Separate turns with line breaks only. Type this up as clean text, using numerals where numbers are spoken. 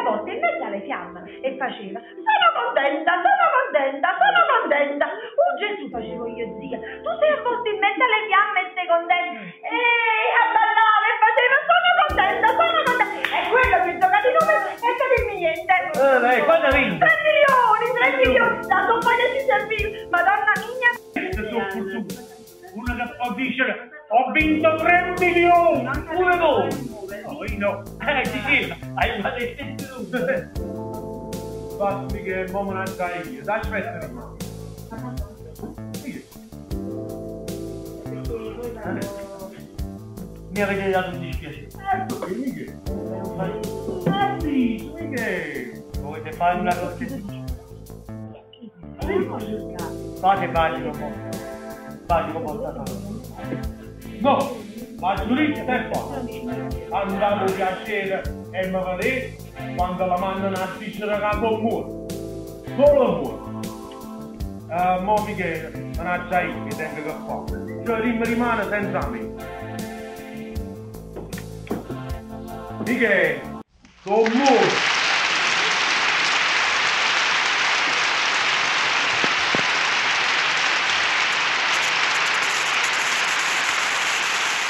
avvolto in mezzo alle fiamme e faceva, Sono contenta, sono contenta, sono contenta. Uh Gesù, facevo io zia, tu sei avvolto in mezzo alle fiamme e sei contenta. E abballava e faceva, sono contenta, sono contenta. E quello che gioca di nome e non dimmi niente.
Quanto ha vinto?
3 milioni, 3 milioni, la somma che ci serviva. Madonna mia.
Queste sono fortune. Uno che può dicere ho vinto 3 milioni!
Pure voi!
No, io no.
Sì, sì, hai fatto il stesso numero.
Basta che mo me ne io. Dai, aspetta un Sì.
Mi avete dato un dispiacere.
Certo, che mica. Eh sì, mica.
Volete fare una cortesia? Fate pace con voi. Pace con vostra
No, ma giurizia è qua. Andavo piacere e mi vedete quando la mandano a dicere che sono morto. Solo morto. Mo mica mannaggia io che tengo che fare. Cioè mi rimane senza me. Mica, sono morto.